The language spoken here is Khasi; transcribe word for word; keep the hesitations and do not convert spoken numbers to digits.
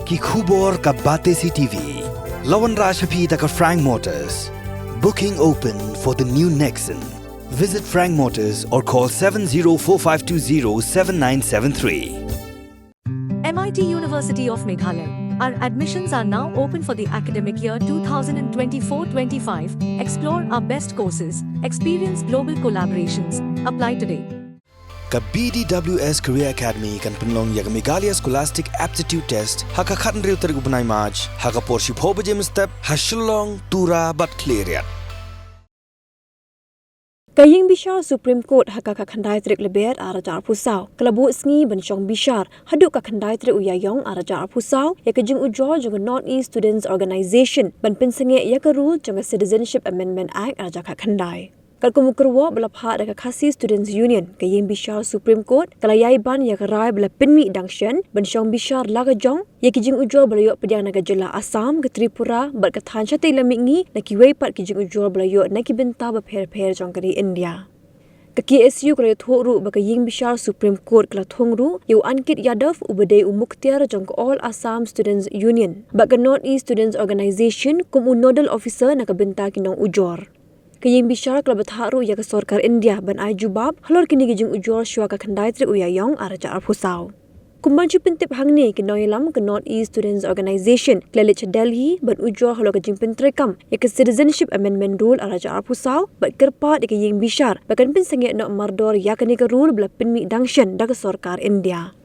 Ki khubor ka Batesi TV la wanrah sha phi da ka Frank Motors. Booking open for the new Nexon. Visit Frank Motors or call seven zero four five two zero seven nine seven three. M I T University of Meghalaya. Our admissions are now open for the academic year twenty twenty-four twenty-five. Explore our best courses, experience global collaborations. Apply today. Ka B D W S Career Academy kan pynlong ïa ka Meghalaya Scholastic Aptitude Test ha ka khathynriew tarik u bnai March ha ka por shiphew baje mynstep ha Shillong, Tura bad Khliehriat. Ka Ïing Bishar Supreme Court ha ka khatkhyndai tarik Lber ar hajar arphew saw ka la buh sngi ban shong bishar haduh ka khatkhyndai tarik u Ïaïong ar hajar arphew saw ïa ka jingujor jong ka North East Students Organisation ban pynsangeh ïa ka rule jong ka Citizenship Amendment Act ar hajar khatkhyndai. Katkum u kyrwoh ba la phah da ka Khasi Students Union, ka Ïing Bishar Supreme Court ka la ïai ban ïa ka rai ba la pynmih dang shen ban shong bishar la ka jong ïa ki jingujor ba la ïoh pdiang na ka jylla Assam, ka Tripura bad ka thaiñ shatei lam mihngi na kiwei pat ki jingujor ba la ïoh na ki bynta bapher bapher jong ka ri India. Ka K S U ka la ïathuh ruh ba ka Ïing Bishar Supreme Court ka la thung ruh ïa u Ankit Yadav uba dei u mukhtiar jong ka All Assam Students Union bad ka North East Students Organisation kum u Nodal Officer na ka bynta ki nongujor. Ka Ïing Bishar ka la bthah ruh ïa ka sorkar India ban ai jubab halor kine ki jingujor shuwa ka khatkhyndai tarik u Ïaïong ar hajar arphew saw. Kum ban shu pyntip hangne, ki nongïalam ka North East Students Organisation ki la leit sha Delhi ban ujor halor ka jingpyntreikam ïa ka Citizenship Amendment Rule ar hajar arphew saw bad kyrpad ïa ka Ïing Bishar ba kan pynsangeh noh mardor ïa kane ka rule ba la pynmih dang shen da ka sorkar India.